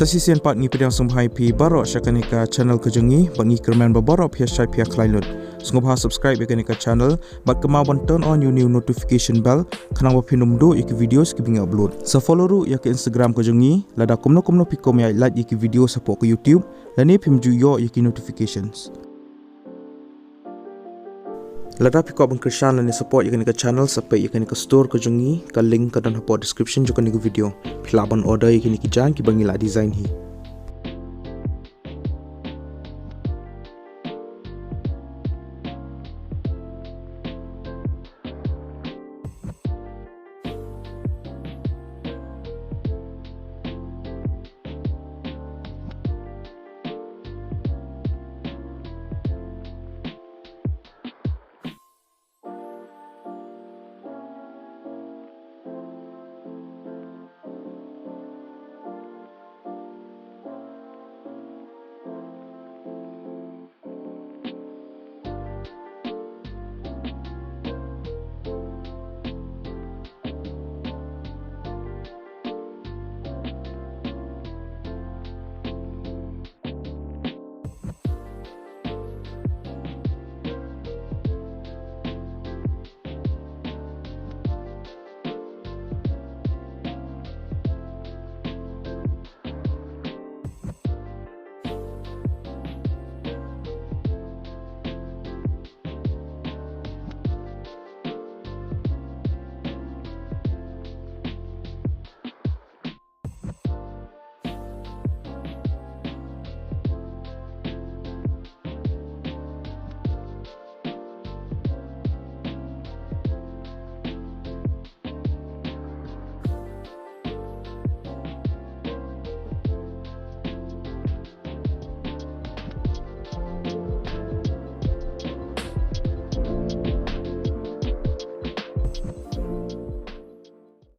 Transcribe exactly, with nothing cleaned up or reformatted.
Te shisien pat ngi pdiang sngewbha ïa phi baroh sha kane ka channel ka jong ngi, bad ngi kyrmen ba baroh phi ïa shait phi ïa khlaiñ lut. Sngewbha subscribe ïa kane ka channel, bad kynmaw ban turn on ïa u new notification bell, khnang ba phin ym duh ïa ki videos kiba ngi upload. Sa follow ruh ïa ka Instagram ka jong ngi, lada kumno kumno phi kwah ban ïa like ïa ki videos hapoh ka YouTube, lane phim ju ïoh ïa ki notifications. Lada phi kwah ban kyrshan lane support ïa kane ka channel, sa peit ïa kane ka store ka jong ngi, ka link ka don hapoh description jong kane ka video. Phi lah ban order ïa kine ki jaiñ kiba ngi la design hi.